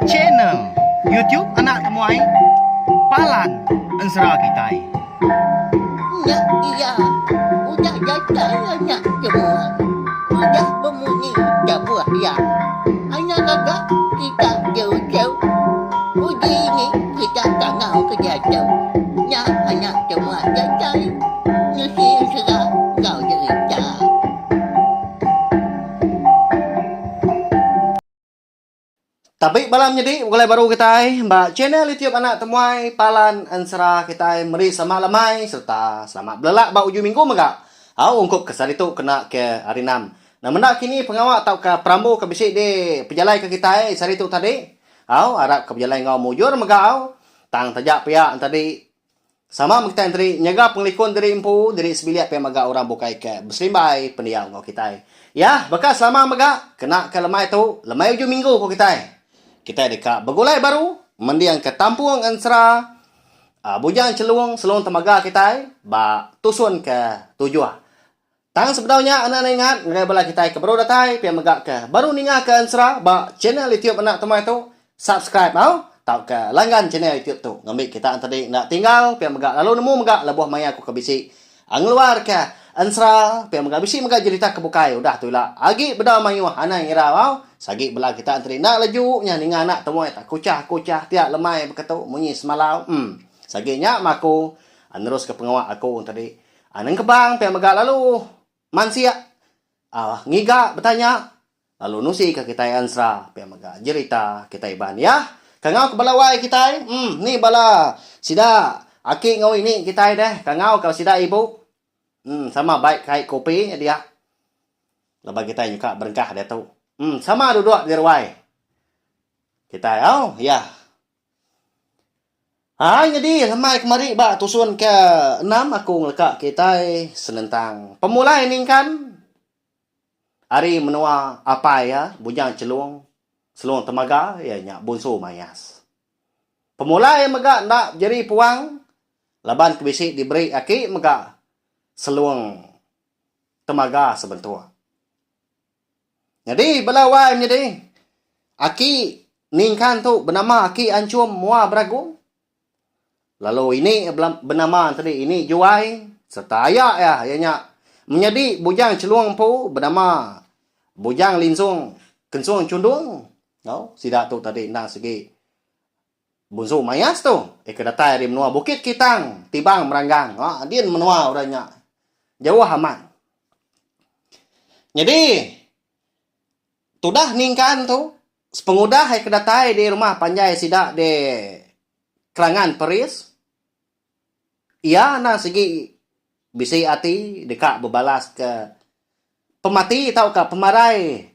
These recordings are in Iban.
Channel YouTube Anak Temuai Palan Ensera Kitai. Nya iya udah datai anak temuai udah bemunyi tabuh iya. Anak gaga kita jauh-jauh uji ni kita kangau ke diatu. Nya anak temuai datai nusi ensera enggau jerita. Tabi bala menyedi begulai baru kitai ba channel YouTube Anak Temuai Palan Ensera kitai meri selamat lemai sereta selamat belelak ba ujung minggu mega. Au ungkup ke sehari tu kena ke hari enam. Nama enda kini pengawa tauka perambu ke bisi di pejalaika kitai sehari tu tadi. Au arap ke bejalai enggau mujur mega au. Tang taja pia tadi Sama meh kitai enteri nyaga pengelikun diri empu, diri sebilik pia mega orang bukai ke beserimbai pendiau enggau kitai. Ya, baka selama mega, kena ke lemai tu, lemai ujung minggu ku kitai. Kitai deka begulai baru mendingka tampung ensera Bujang Chelung Selung Temaga kitai ba tusun ke tujuh. Tang sebedau nya enda ingat ngagai bala kitai ke baru datai pia mega ke baru ninga ke ensera ba channel YouTube anak temuai tu subscribe au tauka langgan channel YouTube tu ngambi kita entadi enda tinggal pia mega lalu nemu mega lebuh maya ku ke bisi ngeluar ke ensera pia mega bisi mega jerita ke bukai udah tu ila agi bedau mayuh anang irau au sagi bala kita entadi enda leju nya ninga anak temuai tak kuchah kuchah tiap lemai baka tu munyi semalau em sagi nya mah aku neruska pengawa aku entadi. Nengkebang pia mega lalu mansik ngiga betanya lalu nusi ka kitai ensera pia mega jerita kitai Iban ya. Kangau ke bala wai kitai em ni bala sida aki enggau ini kitai deh kangau ka sida ibu em sama bai kai kopi nya dia laban kitai nyuka berengkah diatu em sama duduk di ruai kitai au ya. Ai nyadi lemai kemari ba tusun ke enam aku ngeleka kitai senentang pemulai ningkan ari menua apai iya Bujang Chelung Selung Temaga iya nya Bunsu Mayas. Pemulai mega enda bejeri puang laban ke bisi diberi aki mega Selung Temaga sebentuk. Nyadi bala wai menyadi aki ningkan tu benama aki Anchum Mua Beragung lalu ini benama tadi ini Juai sereta aya iya iya nya menyadi Bujang Chelung empu benama Bujang Linsung Kensung Chundung tau sida tu tadi endang sigi Bunsu Mayas tu iya ke datai ari menua Bukit Kitang Tibang Meranggang ha din menua orang nya jauh amat. Nyadi, tudah ningkan tu sepengudah iya ke datai di rumah panjai sida di Kerangan Peris, iya endang sigi bisi ati deka bebalaska pemati tauka pemarai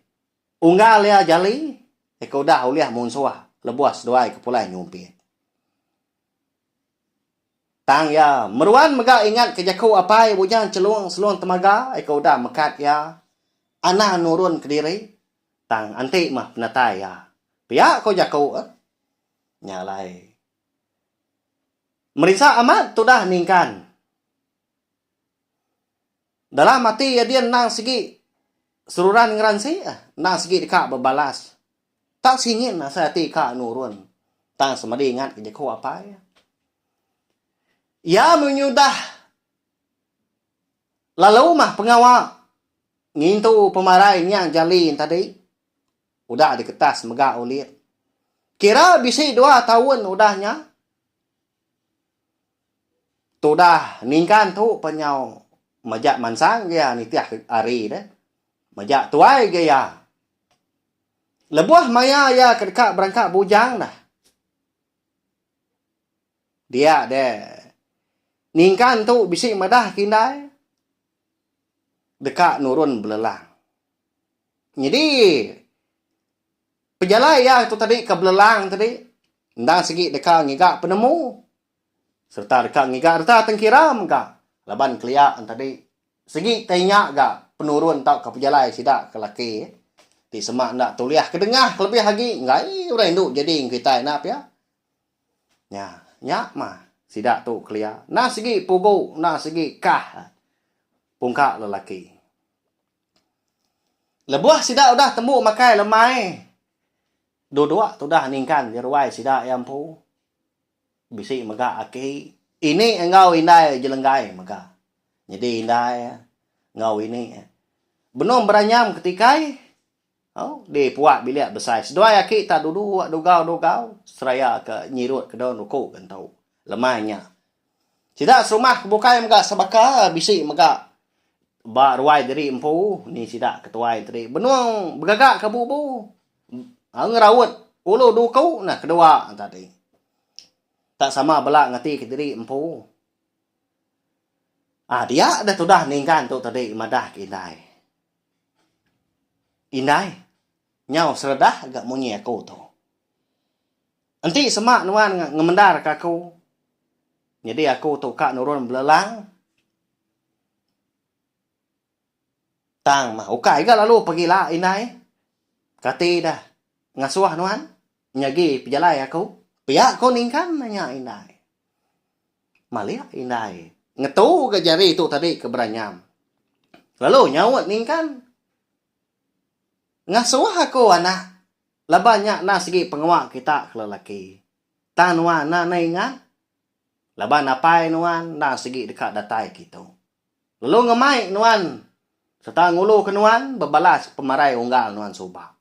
unggal iya jali iya ke udah ulih munsuh lebuh seduai ke pulai nyumpit. Tang iya meruan mega ingat ke jaku apai Bujang Chelung Selung Temaga ke udah mekat iya anang nurun kediri tang enti meh penatai iya. Pia ko jaku eh. Nya alai. Merinsa amat tudah ningkan. Dalam ati iya din endang sigi seruran ngeransi eh endang sigi deka bebalas. Tak singin asai ati ka nurun tang semadi ingat ke jaku apai. Iya menyudah lalu mah pengawa ngintu pemarai Niang Jali tadi udah diketas mega ulit. Kira bisi dua taun udah nya tudah ningkan tu penyau majak mansang gia nitih hari deh. Majak tuai ga iya. Lebuh maya iya ke deka berangka bujang dah. Dia deh. Ningkan tu bisi madah ke indai deka nurun belelang. Nyadi pejalai iya tu tadi ke belelang tadi endang sigi deka ngiga penemu sereta deka ngiga reta tengkira mega laban kelia tadi Sigi tai nya ga penurun tauka pejalai sida ke laki ti sema enda tulih ke dengah kelebih agi enggai orang indu jadi enggau kitai enda pia. Nya, nya mah sida tu kelia. Enda sigi pugu, enda sigi kah pungka lelaki. Lebuh sida udah tembu makai lemai. Duduk tudah ningkan di ruai sida iya empu. Bisi mega aki, ini enggau indai jelenggai mega. Nyadi indai enggau ini benung beranyam ketikai au di puak bilik besai. Seduai aki tak duduk dugau-dugau seraya ke nyirut ke daun ruku ke entu lemai nya. Sida serumah ke bukai mega sebaka bisi mega ba ruai diri empu ni sida ketuai tadi benung begaga ke bubu ngeraut ulu duku nah kedua tadi. Tak sama bela ngati kediri empu. Ah dia deh tudah ningkan tu tadi madah ke indai. Indai, nyau seredah ga munyi aku tu. Enti sema nuan ngemendar ka aku, nyadi aku tu ka nurun belelang. Tang mah ukai ga lalu pegila indai. Kati dah ngasuh nuan nyagi pejalai aku. Pia ko ningkan nya indai. Malik indai ngetu ga jari tu tadi ke beranyam. Lalu nyaut ningkan. Ngasuh aku anak laban nya enda sigi pengawa kita ke lelaki. Tang nuan enda nai ingat laban apai nuan enda sigi deka datai kitu. Lalu ngemai nuan sereta nguluka nuan bebalas pemarai unggal nuan suba.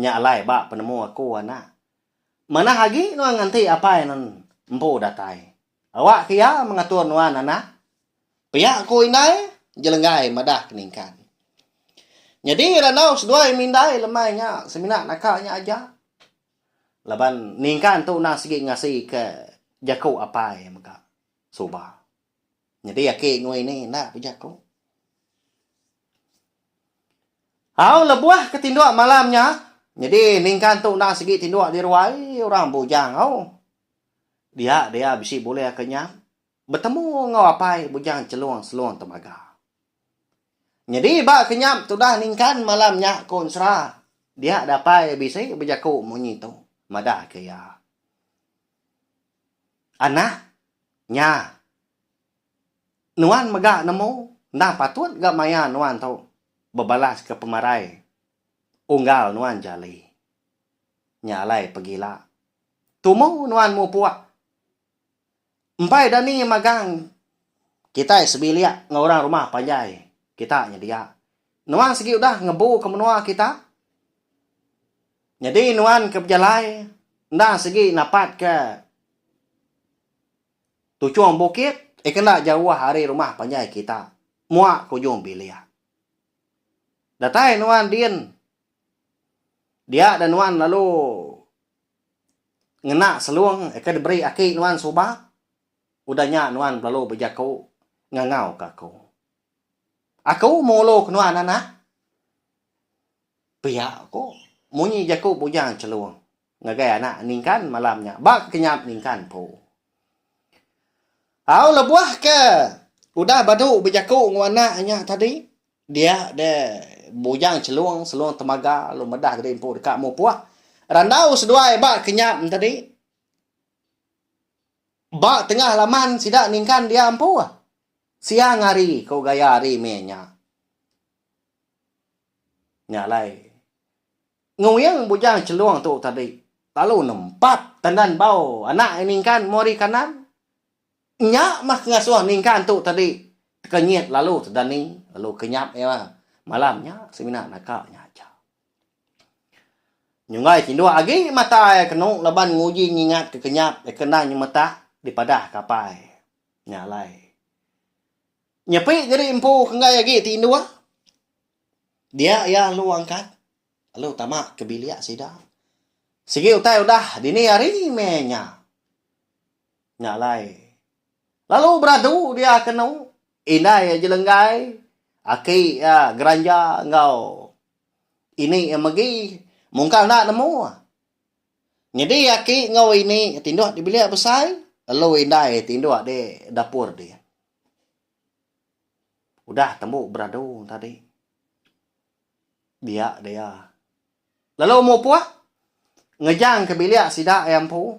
Nya alai ba penemu aku anak. Manah agi nuan nganti apai nuan empu datai. Awakka iya mengatur nuan anak. Pia ku indai Jelenggai madah ke Ningkan. Nyadi randau seduai mindai lemai nya semina naka nya aja. Laban Ningkan tu endang sigi ngasika jaku apai mega suba. Nyadi aki enggau ini enda bejaku. Au lebuh ke tinduk malam nya, nyadi ningkan tu enda sigi tinduk di ruai orang bujang au. Dia dia bisi bulih ke nya betemu enggau apai bujang chelung selung temaga. Nyadi ba kenyap tudah ningkan malam nya ku Ensera, dia dapai bisi bejaku munyi tu madah ke iya. Anak Nya. Nuan mega nemu endang patut ga maya nuan tu bebalaska pemarai unggal nuan jali. Nya alai pegila. Tumu nuan mupuk. Empai dani magang kitai sebilik enggau orang rumah panjai kita nyedia. Nuan sigi udah ngebu ke menua kita. Nyadi nuan ke bejalai endang sigi napatka Tuchung bukit eh kena jauh ari rumah panjai kita muak ke ujung bilik. Datai nuan din dia da nuan lalu ngena selung ke diberi aki nuan suba udah nya nuan lalu bejaku ngangau ka aku. Aku mengulu ke nuan anak. Pia ko munyi jaku Bujang Chelung ngagai anak Ningkan malam nya ba kenyap Ningkan empu. Au lebuh ke udah badu bejaku enggau anak nya tadi dia deh Bujang Chelung Selung Temaga lalu medah diri empu deka mupuk randau seduai ba kenyap tadi ba tengah laman sida Ningkan dia empu. Siang hari ko gaya hari meh nya. Nya alai. Nguing Bujang Chelung tu tadi lalu nempap tandan bau anak iya ningkan mua ari kanan. Nya mah ke ngasuh ningkan tu tadi tekenyit lalu tedani lalu kenyap iya malam nya semina naka nya aja. Nyunggai tinduk agi mata iya kenu laban nguji ngingat ke kenyap iya ke endang nyemetak dipadah ke apai. Nya alai. Nyepi diri empu ke enggai agi tinduk dia iya lalu angkat. Lalu tama ke bilik sida. Sigi utai udah dini hari meh nya. Nya alai. Lalu beradu dia kenu indai iya jelenggai, aki iya geranja enggau ini iya megi mungkal enda nemu. Nyadi aki enggau ini tinduk di bilik besai lalu indai tinduk di dapur dia. Udah tembu beradu tadi. Dia dia. Lalu mupuk ngejang ke bilik sida iya empu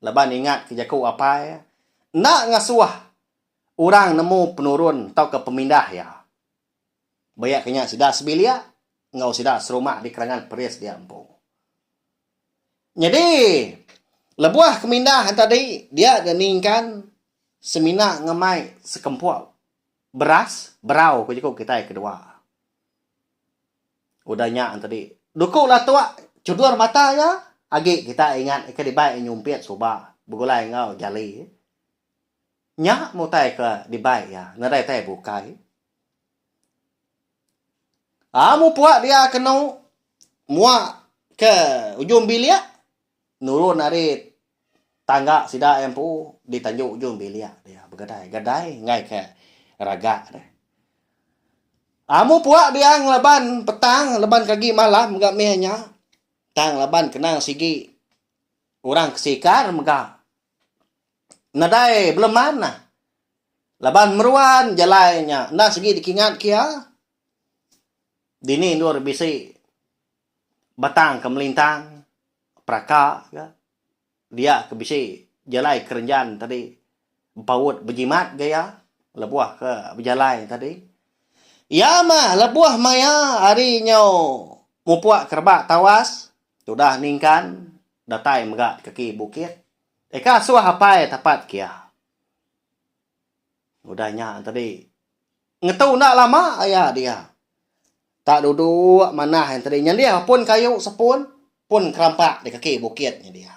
laban ingat ke jaku apai enda ngasuh orang nemu penurun tauka pemindah iya. Bayak ke nya sida sebilik enggau sida serumah di Kerangan Peris dia empu. Nyadi lebuh ke mindah tadi dia ga ningkan semina ngemai sekempuk beras berau ku jaku kitai kedua. Udah nya tadi duku latuk chudur mata iya agi kitai ingat ke dibai nyumpit suba begulai enggau jali. Nya meh utai ke dibai iya nadai utai bukai. Amu puak dia kenu mua ke ujung bilik nurun ari tangga sida iya empu di tanju ujung bilik dia begadai gadai enggai ke ragak deh. Amu puak dia ngelaban petang laban ke agi malam mega mih nya tang laban kenang sigi orang ke sikar mega nadai beleman. Laban meruan jalai nya enda sigi dikingat ke iya. Dini endur bisi batang ke melintang peraka ke dia ke bisi jalai kerenjan tadi bepaut bejimat ga iya lebuh ke bejalai tadi. Iya mah lebuh maya hari nyau mupuk kerebak tawas tudah ningkan datai mega kaki bukit. Eka suah apai tapat ke iya. Udah nya tadi ngetu enda lama aya dia. Tak duduk manah nya tadi nyandih pun kayu sepun pun kerampak di kaki bukit nya dia.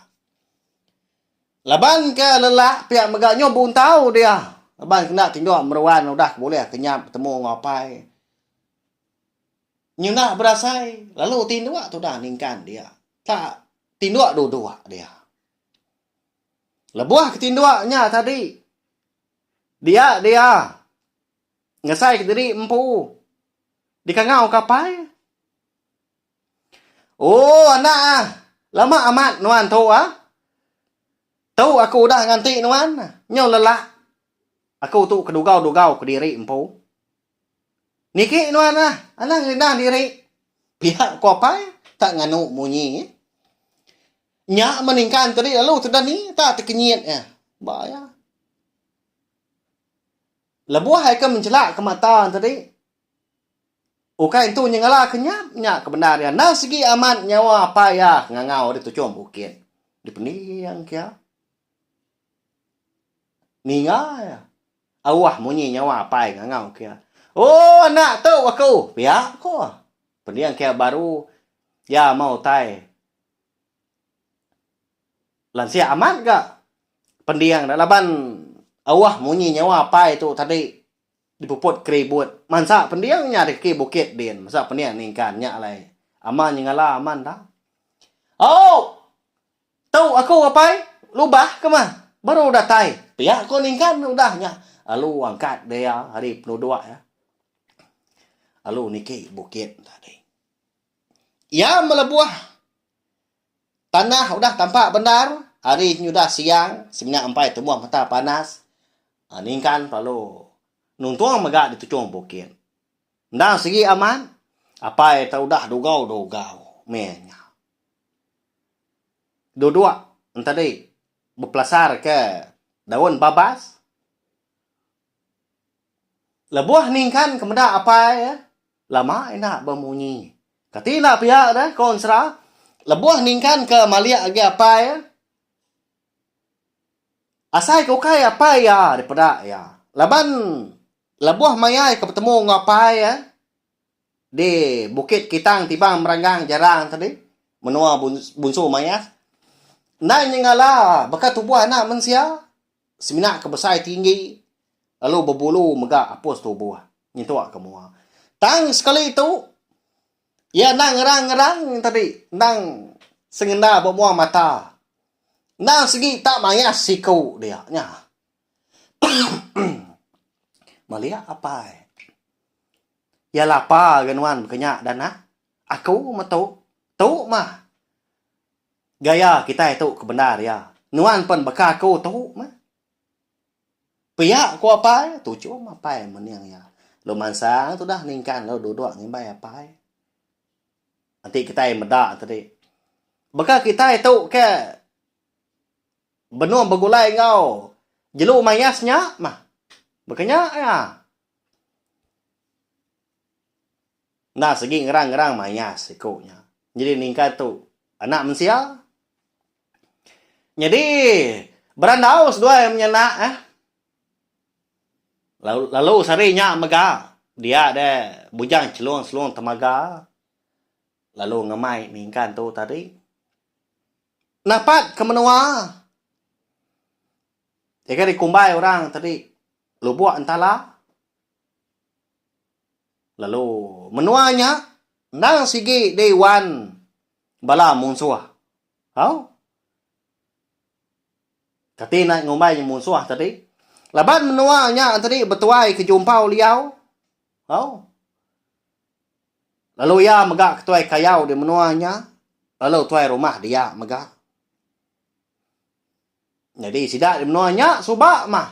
Laban ke lelak pia mega nyu buntau dia. Laban kena tinduk meruan udah ke bulih kenyap betemu enggau apai. Nyu enda berasai lalu tinduk tudah ningkan dia. Tak tinduk duduk dia. Lebuh ke tinduk nya tadi, dia dia ngesai kediri empu dikangau ke apai. Oh anak ah, lama amat nuan tu ah. Tu aku udah nganti nuan, nyau lelak aku tu ke dugau-dugau kediri empu. Niki nuan ah, anang ngelindang diri. Pia ku apai tak nganu munyi. Nya meningkan tadi lalu tedani tak tekenyit iya. Ba iya. Lebuh ai ke menchelak ke mata tadi ukai entu nyengala ke nyap nya ke bendar iya. Endang sigi amat nyawa apai iya ngangau di tuchung bukit. Dipending ke iya. Ninga iya. Auh munyi nyawa apai ngangau ke iya. Oh anak tu aku! Pia ko. Pending ke baru iya mau utai. Lansik amat ga pending ne laban auh munyi nyawa apai tu tadi dipuput keribut. Mansa pending nya di kaki bukit din. Mansa pending ningkan nya alai. Ama nyengala aman da. Oh! Tu aku apai, lubah ke mah baru datai. Pia ko ningkan udah nya lalu angkat dia ari penuduk iya. Lalu niki bukit tadi. Iya melebuh tanah udah tampak bendar hari nyudah siang semina empai tumbuh mata panas ningkan lalu nuntung mega dituchung bukit. Endang sigi amat apai te udah dugau-dugau meh nya. Duduk entadi bepelasarka daun babas. Lebuh ningkan ke meda apai iya, lama enda bemunyi. Kati enda pia deh, ko Ensera. Lebuh ningkan ke malik agi apai iya, asai ke ukai apai iya dipeda iya. Laban lebuh maya iya ke betemu enggau apai iya, Di Bukit Kitang Tibang Meranggang Jarang tadi, menua Bunsu Mayas, endai nyengala baka tubuh anak mensia, semina ke besai tinggi lalu bebulu mega apus tubuh nyentuk ke mua. Tang sekali tu, iya endang ngerang-ngerang tadi, endang sengenda ba mua mata. Endang sigi tak mayas siku dia nya. Meliak apai. Iya lapa ga nuan baka nya dan ah. Aku metu. Tu mah. Gaya kitai tu ke bendar iya. Nuan pen baka aku tu mah. Pia ku apai, tuchum apai mening iya. Lalu mansang tudah ningkan lalu duduk ngimbai apai. Enti kitai meda tadi. Baka kitai tu ke benung begulai enggau jelu mayas nya mah. Baka nya iya. Enda segi ngerang-ngerang mayas siku nya. Nyadi ningkan tu anak mensia. Nyadi berandau seduai menyanak eh. Lalu, lalu sehari nya mega dia deh Bujang Chelung Selung Temaga lalu ngemai Ningkan tu tadi. Napat ke menua. Ika dikumbai orang tadi Lubok Entala. Lalu menua nya endang sigi diwan bala munsuh. Au. Kati enda ngumbai nya munsuh tadi. Laban menua nya tadi betuai ke Jumpau Liau. Au. Lalu iya mega ketuai kayau di menua nya. Lalu tuai rumah dia mega. Nyadi sida di menua nya suba mah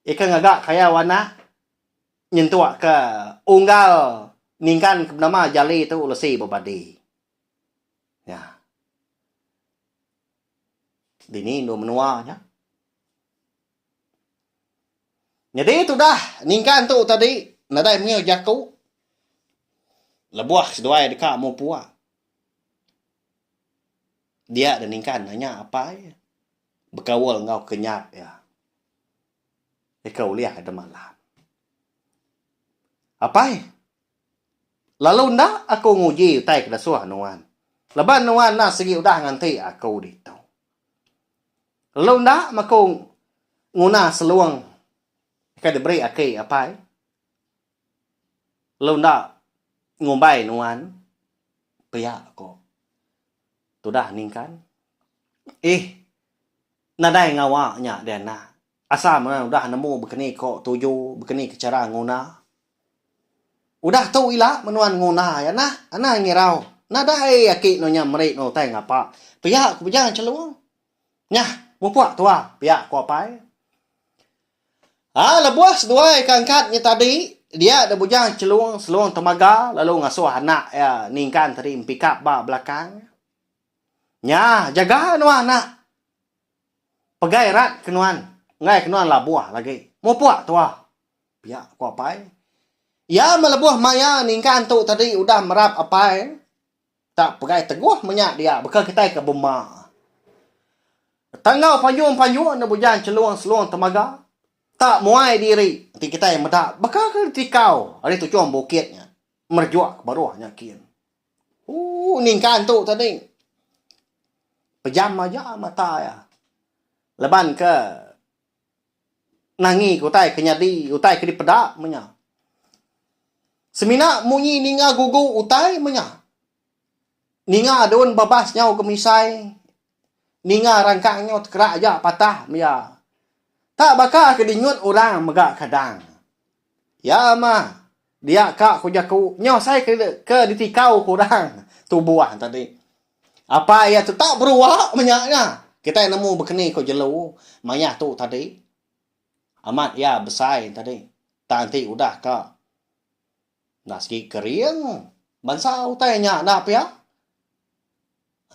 ika ngaga kayau anak nyentuk ke unggal ningkan ke benama Jali tu lesi bebadi. Nya. Dini endur menua nya. Nyadi tudah ningkan tu tadi nadai mengih jaku lebuh seduai deka mupuk. Dia da ningkan nanya apai bekaul enggau kenyap iya. Ika ulih demalam. Apai. Lalu enda aku nguji utai ke dasuh nuan, laban nuan enda sigi udah nganti aku ditu. Lalu enda meh aku nguna selung ke diberi aki apai, lalu enda ngumbai nuan pia ko tudah ningkan. Ih, nadai ngawa nya deh anak. Asal meh udah nemu bekeni ko tuju, bekeni ke chara nguna. Udah tu ila menuan nguna iya nah, anang ngirau. Nadai aki nuan nya meri nuan utai ngapa. Pia ku Bujang Chelung. Nyah, mupuk tua, pia ku apai. Aa lebuh seduai ke angkat nya tadi, dia da Bujang Chelung selung temaga lalu ngasuh anak iya ningkan tadi empikap ba belakang. Nya, jaga nuan anak. Pegai rat ke nuan, enggai ke nuan labuh lagi. Mupuk tua. Pia ku apai. Iya meh lebuh maya ningkan tu tadi udah merap apai tak pegai teguh menya dia baka kitai ke bema. Tanggau panjung-panjung ne bujang chelung selung temaga tak muai diri enti kitai meda baka ke ditikau ari tuchung bukit nya merejuk ke baruh nya kin. Ooh ningkan tu tadi pejam aja mata iya laban ke Nangi ke utai ke nyadi, utai ke dipeda menya. Semina munyi ninga gugu utai menya. Ninga daun babas nyau gemisai, ninga rangkang nyau tekerak aja patah mia. Tak baka ke dinyut orang mega kadang. Ya mah, dia ka ku jaku nyau asai ke ke ditikau ke orang tubuh tadi. Apai iya tetap berua menya nya. Kitai nemu bekeni ko jelu mayah tu tadi. Amat iya besai tadi. Tang enti udah ka enda sigi kering bansa utai nya enda pia.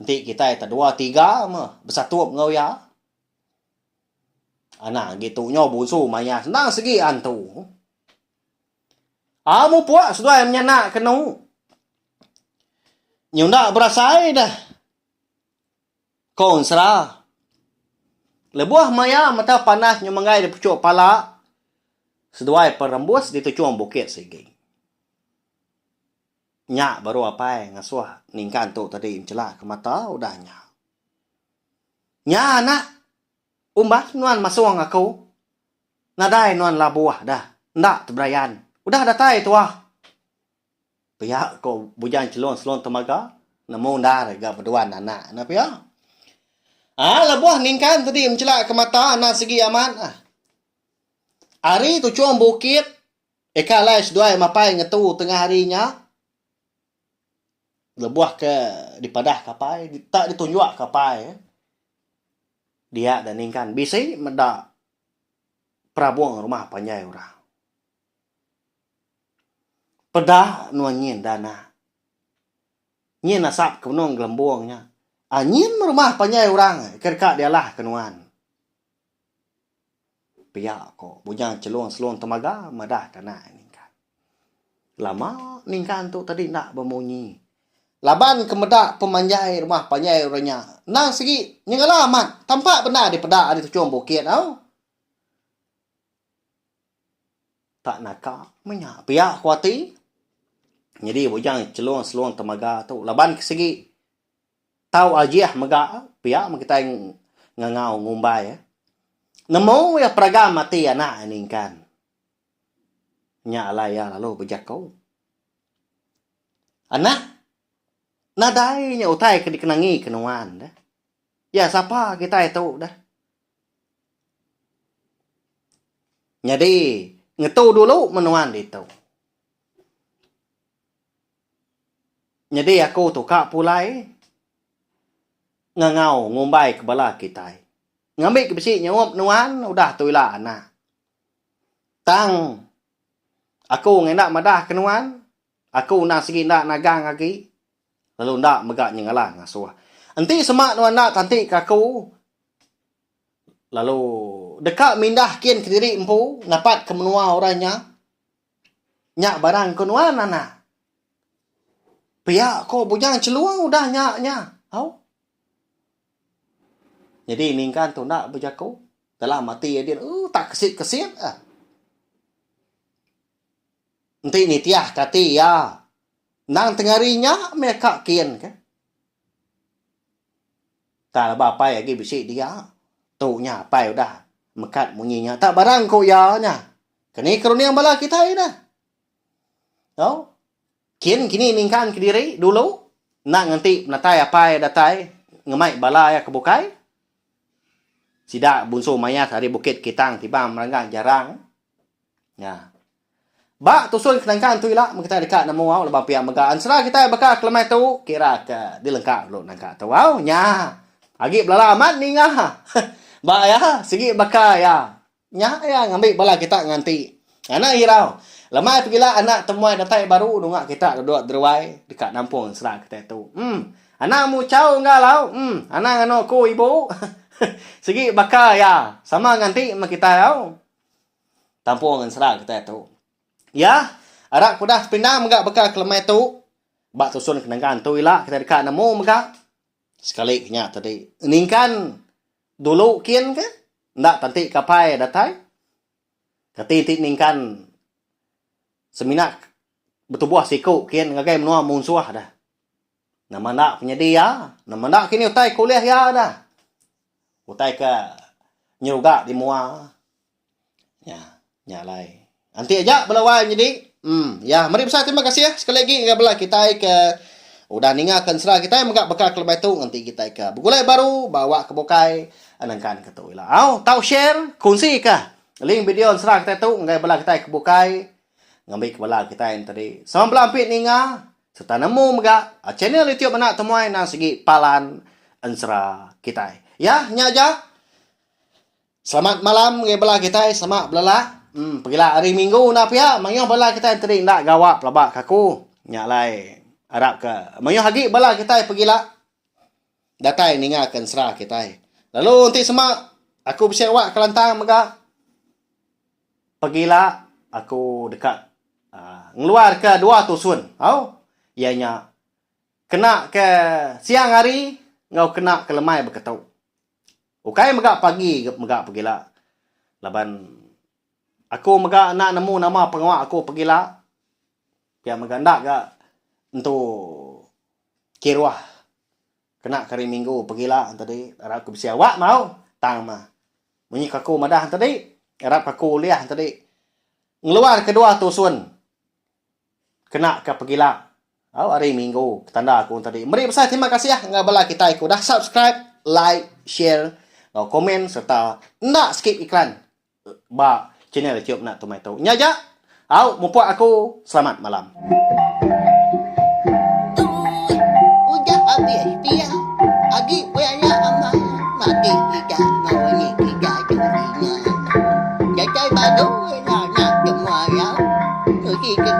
Enti kitai tedua tiga meh besatup enggau iya. Anang agi tu nyau bunsu mayah endang sigi antu. Amu puak seduai menyanak kenu. Nyunda berasai deh. Ko Ensera. Lebuh maya mata panas nyemenggai di puchuk pala, seduai perembus di tuchung bukit sigi. Nya baru apai ngasuh ningkan tu tadi enchelak ke mata udah nya. Nya anak, umbas nuan masung aku. Nadai nuan labuh dah, enda teberayan. Udah datai tuah. Pia ko Bujang Chelung Selung Temaga, nemu endar ga beduan anak ne pia. Aa lebuh ningkan tadi menchelak ke mata anak sigi amat ah. Ari tuchung bukit eka alai seduai mapai ngetu tengah hari nya. Lebuh ke dipadah ke apai, tak ditunjuk ke apai. Dia da ningkan bisi meda perabung rumah panjai orang. Peda nuan nyin dana. Nyin asap ke benung gelembung nya. Ah nyin meh rumah panjai orang ke deka dialah ke nuan. Pia ko Bujang Chelung Selung Temaga madah ke anak ningkan. Lama ningkan tu tadi enda bemunyi. Laban ke meda pemanjai rumah panjai orang nya endang sigi nyengala amat tampak bendar dipeda ari tuchung bukit au. Tak naka meh nya pia ku ati nyadi bujang chelung selung temaga tu laban ke sigi tau ajih mega pia meh kitai ngangau ngumbai. Nemu iya peragam ati anak iya ningkan. Nya alai iya lalu bejaku. Anak, nadai nya utai ke dikenangi ke nuan deh. Ya sapa kitai tu deh. Nyadi ngetu dulu meh nuan ditu. Nyadi aku tu ka pulai ngangau ngumbai ke bala kitai. Ngambi ke bisi nyaup nuan udah tu ila anak. Tang, aku ngenda madah ke nuan, aku endang sigi enda nagang agi, lalu enda mega nyengala ngasuh. Enti sema nuan enda tanti ke aku, lalu deka mindah kin kediri empu napat ke menua orang nya, nya barang ke nuan anak. Pia ko Bujang Chelung udah nya nya. Au. Nyadi ningkan tu enda bejaku dalam ati iya din ooh tak kesit-kesit ah. Enti nitih ke ati iya endang tengari nya meh ka kin ke. Tak leba apai agi bisi dia. Tu nya apai udah mekat munyi nya tak barang ku iya nya. Keni ke runding bala kitai dah. Tau. Kin kini ningkan kediri dulu enda nganti penatai apai datai ngemai bala iya ke bukai. Sida bunsu mayas ari Bukit Kitang Tibang Meranggang Jarang. Nya. Ba tusun ke nangkan tu ila meh kitai deka nemu au laban pia mega ensera kitai baka ke lemai tu kira ke dilengka dulu nangka tu au. Nya. Agi belala amat ninga. Ba iya sigi baka iya. Nya iya ngambi bala kita nganti. Anang irau. Lemai pegila anak temuai datai baru nunga kita duduk deruai deka nampung ensera kitai tu. Em. Anang muchau enggau lau. Em. Anang anu aku ibu. Sigi baka iya. Sama nganti meh kitai au. Tampung ensera kitai tu. Ya. Arap ke udah sepindang mega baka ke lemai tu. Ba tusun ke nenggan tu ila kitai deka nemu mega. Sekali ke nya tadi. Ningkan dulu kin ke. Enda tanti ke apai datai. Kati ti ningkan semina betubuh siku kin ngagai menua munsuh dah. Nama enda penyadi iya, nama enda kini utai ke ulih iya dah. Utai ke nyeruga di mua. Nya, nya alai. Anti aja bala wai nyadi. Em, ya, meri besai terima kasih sekali agi ngagai bala kitai ke udah ninga ke ensera kitai mega baka ke lebih tu nganti kitai ke begulai baru ba awak ke bukai nengkan ke tu ila. Au, tau share, kunsi ka link video ensera kitai tu ngagai bala kitai ke bukai ngambi ke bala kitai enti tadi. Sama bala ampit ninga sereta nemu mega channel YouTube anak temuai endang sigi palan ensera kitai. Ya, nya aja. Selamat malam ngagai bala kitai sama belelak. Em pegila hari minggu enda pia mayuh bala kitai enti enda gawa pelaba ka aku. Nya alai arap ka mayuh agi bala kitai pegila datai ninga ke ensera kitai. Lalu enti sema aku bisi awak kelantang mega pegila aku deka aaa ngeluar ka dua tusun au iya nya kena ke siang hari enggau kena ke lemai beketu. Ukai mega pagi mega pegila laban aku mega enda nemu nama pengawa aku pegila pia mega enda ga entu kiruh kena ke hari minggu pegila tadi arap ku bisi awak mau tang mah munyi ku aku madah tadi arap aku ulih tadi ngeluar ke dua tusun. Kena ka pegila au hari minggu tanda aku tadi. Meri besai terima kasih enggau bala kitai ke udah subscribe, like, share enggau komen sereta enda skip iklan ba channel YouTube enda tumai tu. Nya aja au mupuk aku selamat malam. Tu udah abis pia agi belala amai mati kita enggau ini kita tu dinga. Datai baru ila anak temuai au. Uji ke.